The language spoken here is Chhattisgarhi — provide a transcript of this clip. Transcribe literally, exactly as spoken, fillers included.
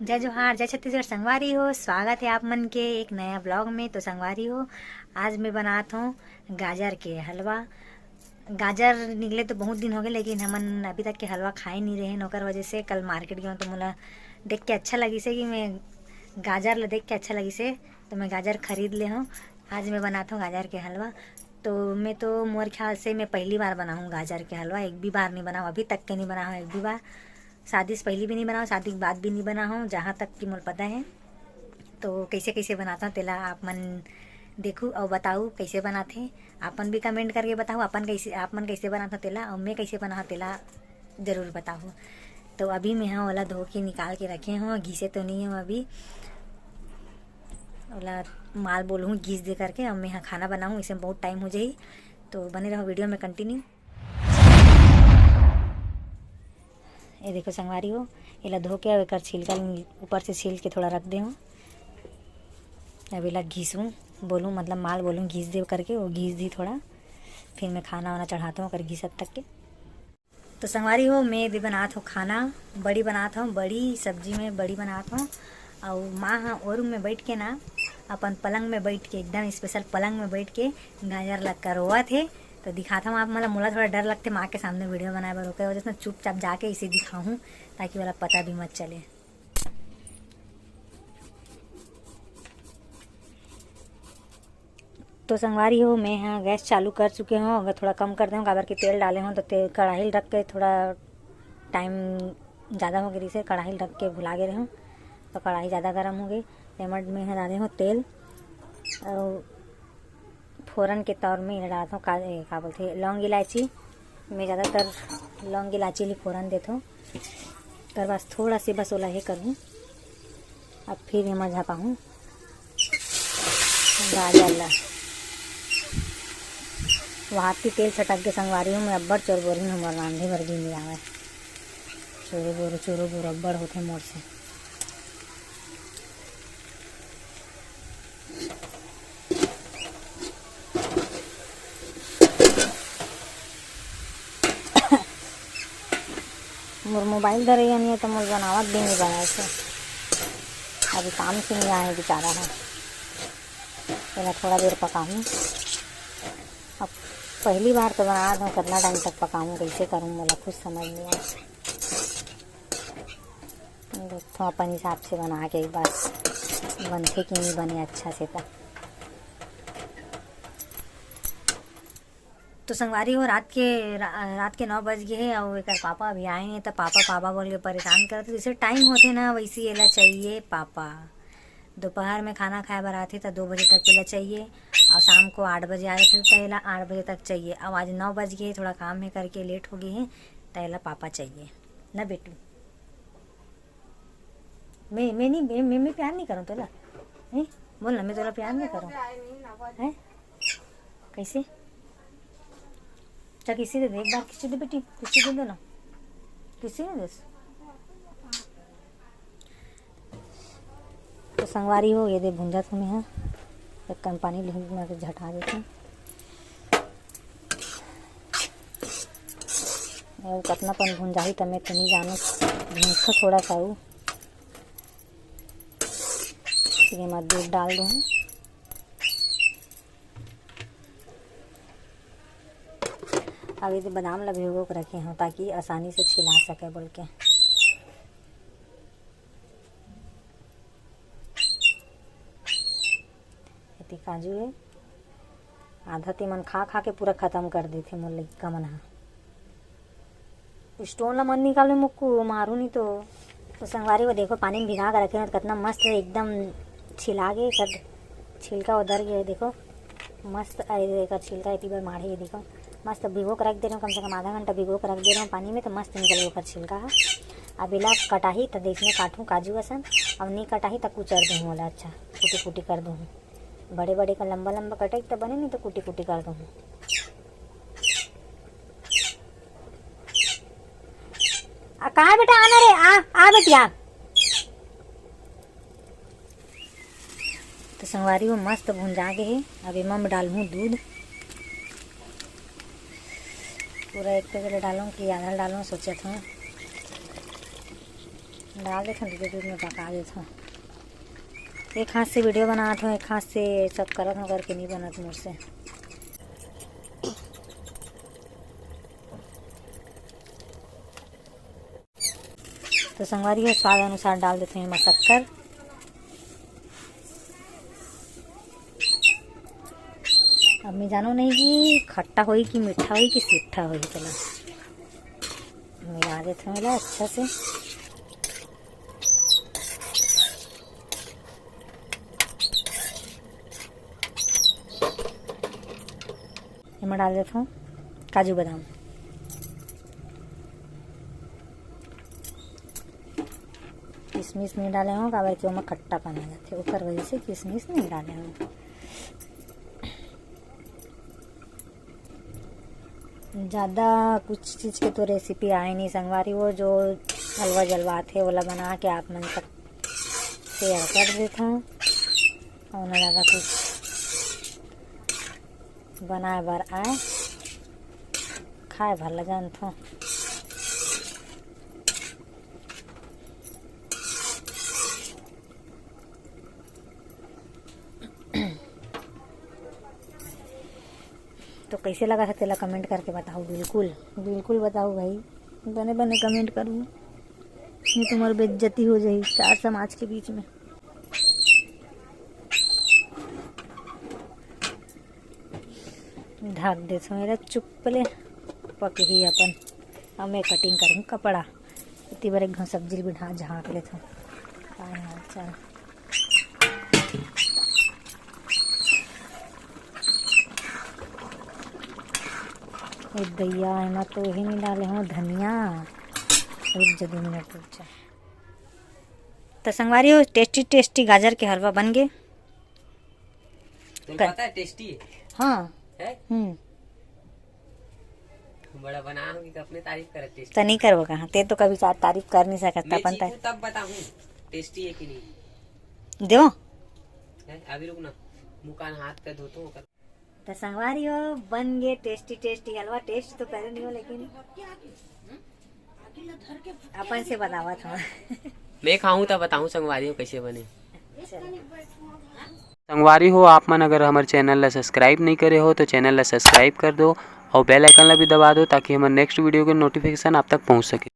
जय जोहार, जय छत्तीसगढ़ संगवारी हो, स्वागत है आप मन के एक नया ब्लॉग में। तो संगवारी हो, आज मैं बनात हूँ गाजर के हलवा। गाजर निकले तो बहुत दिन हो गए, लेकिन हमन अभी तक के हलवा खाए नहीं रहे। ओकर वजह से कल मार्केट गए तो मोला देख के अच्छा लगिस हे कि मैं गाजर ला देख के अच्छा लगिस हे, तो मैं गाजर खरीद ले हूँ। आज मैं बनात हूँ गाजर के हलवा। तो मैं तो मोर ख्याल से मैं पहली बार बनाऊँ गाजर के हलवा, एक भी बार नहीं बनाऊँ, अभी तक के नहीं बनाऊँ एक भी बार। शादी से पहले भी नहीं बनाऊँ, शादी के बाद भी नहीं बनाऊँ, जहाँ तक कि मोर पता है। तो कैसे कैसे बनाता हूँ तेला आप मन देखू और बताऊ कैसे बनाते हैं। आपन भी कमेंट करके बताऊ अपन कैसे, आप मन कैसे बनाता तेला और मैं कैसे बनाऊँ तेला जरूर बताऊ। तो अभी मैं हाँ ओला धो के निकाल के रखे हूँ, घिसे तो नहीं हूँ अभी। ओला माल बोलूँ घिस दे करके, अब मैं हाँ खाना बनाऊँ, इसे बहुत टाइम हो जाही। तो बने रहो वीडियो में कंटिन्यू। ये देखो संगवारी हो, एला धो के अब एकर छिलका ल ऊपर से छील के थोड़ा रख दे हूँ। अब एला घिसूँ, बोलूँ मतलब माल बोलूँ घिस दे करके, वो घिस दी थोड़ा। फिर मैं खाना वाना चढ़ाता हूँ ओकर घिसत तक के। तो संगवारी हो, मैं भी बनात हूँ खाना, बड़ी बनात हूँ, बड़ी सब्जी में बड़ी बनात हूँ। और माँ हाँ और रूम में बैठ के ना, अपन पलंग में बैठ के, एकदम स्पेशल पलंग में बैठ के गाजर ला करोवत हे। तो दिखाता हूँ आप, मतलब मोला थोड़ा डर लगते माँ के सामने वीडियो बनाए बर, ओकर वजह से चुपचाप जाके इसे दिखाऊँ, ताकि वाला पता भी मत चले। तो संगवारी हो, मैं हाँ गैस चालू कर चुके हूँ, अगर थोड़ा कम कर देहूँ, काबर कि तेल डाले हूँ तो तेल कढ़ाई रख के थोड़ा टाइम ज़्यादा हो गए, इसे कढ़ाई रख के भुला गए रहूँ, तो कढ़ाई ज़्यादा गर्म हो गई। एमड में हाँ डाले हूँ तेल और फोरन के तौर में ये डालत हूँ का, ए, का बोलते हैं, लौंग इलायची। मैं ज़्यादातर लौंग इलायची ही फोरन देत हूँ। कर बस थोड़ा से बस ओला हे करूँ। अब फिर एमा झपाहूँ गाजर ला। वहाँ की तेल छटक के संगवारी हूँ, मैं अब्बड़ चोरबोरही हूँ, मोर रांधे बर भी नहीं आवे। चोरो बोरो चोरो बोरो अब्बड़ होते मोर से। मोर मोबाइल धरे या नहीं है तो मोर बनावत भी नहीं बनाए से। अभी काम से नहीं आए बेचारा है। पहले थोड़ा देर पकाऊँ। अब पहली बार तो बना दूँ, कितना टाइम तक पकाऊँ, कैसे करूँ, मोला कुछ समझ नहीं आए। देखो अपन हिसाब से बना के एक बार बनथे कि नहीं बने अच्छा से। तो तो संगवारी हो, रात के रा-, रात के नौ बज गए हे और एक पापा अभी आए हैं, तो पापा पापा बोल के परेशान करते। जैसे टाइम होते ना वैसे एला चाहिए पापा। दोपहर में खाना खाए बर आथे तो दो बजे तक एला चाहिए और शाम को आठ बजे आए थे तो एला आठ बजे तक चाहिए। अब आज नौ बज गए, थोड़ा काम है करके लेट हो गए हैं, तो एला पापा चाहिए ना बेटू। मैं मैं नहीं मैं, मैं, मैं प्यार नहीं करूँ तोला। हैं? बोल ना, मैं तोला प्यार नहीं करूँ। हैं? कैसे? चल किसी दे दे, एक बार किसी दे बेटी, किसी दे दो ना। किसी नहीं दे। तो संगवारी हो, ये दे भुंजा तुम्हें है। एक कम पानी ले मैं झटा देती हूँ। अउ कतना पन भुंजाही त मैं तो नहीं जानत। भुंजथों थोड़ा सा अउ। फिर एमा दूध डाल दूँ। अब ये बादाम ला भिगो के रखे हूँ ताकि आसानी से छिला सके बोल के। एती काजू हे, आधा ते मन खा खा के पूरा खत्म कर देथे मोर लइका मन ह। स्टोन ला मन निकाल में मुक्कू मारू नहीं तो। तो संगवारी वो देखो, पानी में भिगा के रखे हैं, तो कितना मस्त एकदम छिला गे, सब छिलका उधर गया। देखो मस्त, अरे एकर छिलका एती बर माढ़े, ये देखो मस्त भिगो के रख दे रहे हूँ, कम से कम आधा घंटा भिगो के रख दे रहे हूँ पानी में, तो मस्त निकल गया ओकर छिलका ह। अब इला कटाही तो देख में काटूँ काजू असन, अब नहीं कटाही तो कुचर दूँ ओला, अच्छा कुटी कुटी कर दूँ। बड़े बड़े का लंबा लंबा कटे तो बने, नहीं तो कुटी कुटी कर दूँ। आ, कहाँ बेटा, आना रे, आ, आ बेटी, आ। तो संगवारी वो मस्त भुंजा के हे। अब एमा मैं डालहूँ दूध, पूरा एक पैकेट डालूँ कि आधा डालूँ, सोचत हूँ। डाल देथन, दूध, दूध में पका देथन। एक हाथ से वीडियो बनात हूँ, एक हाथ से सब करत हूँ, करके नहीं बनत मोर से। तो संगवारी हो, स्वाद अनुसार डाल देथन एमा शक्कर। अब मैं जानव नहीं कि खट्टा होही कि मीठा होही कि सिट्ठा होही, चला मिला देथन एला अच्छा से। एमा डाल देथन काजू बादाम। किशमिश नहीं डाले हूँ, काबर कि ओमा खट्टापन आ जाथे, ओकर वजह से किशमिश नहीं डाले हूँ। ज़्यादा कुछ चीज़ के तो रेसिपी आए नहीं संगवारी, वो जो हलवा जलवाथे ओला बना के आप मन तक शेयर कर देथन। और ना ज़्यादा कुछ बनाए बर आए, खाए भर ल जानथों। तो कैसे लगा था तेला कमेंट करके बताओ, बिल्कुल बिल्कुल बताओ भाई, बने बने कमेंट करूँ, नहीं तो मोर बेइज्जती हो जाही चार समाज के बीच में। ढाक देथों एला चुप ले, पकही अपन। अब मैं कटिंग करूँ कपड़ा, इतनी बार एक घाव सब्जी भी ढा झाँक लेथों। काय हाल चाल? ए दैया, एमा तो ही नहीं डाले हूँ धनिया। रुक जा दो मिनट, रुक जा। तो संगवारी हो, टेस्टी टेस्टी गाजर के हलवा बन गए। तुमको कर- पता है टेस्टी है? हाँ। है? हम्म। बड़ा बना हूँ कि अपने तारीफ करे टेस्टी। तो नहीं करबो कहाँ, ते तो कभी चा-, तारीफ कर नहीं सकत मैं अपन चीखूं तारीफ। तब बताऊँ टेस्टी है कि नहीं। देवो। है? अभी रुक ना, मुँह कान हाथ पे धोतो हूँ। तो संगवारी हो, बन गए टेस्टी टेस्टी हलवा। टेस्ट तो करे नहीं हो, लेकिन अपन से बतावत हूँ। मैं खाऊं तब बताऊं संगवारी हो कैसे बने। चल। संगवारी हो, आप मन अगर हमर चैनल ला सब्सक्राइब नहीं करे हो तो चैनल ला सब्सक्राइब कर दो और बेल आइकन ला भी दबा दो, ताकि हमर नेक्स्ट वीडियो के नोटिफिकेशन आप तक पहुंच सके।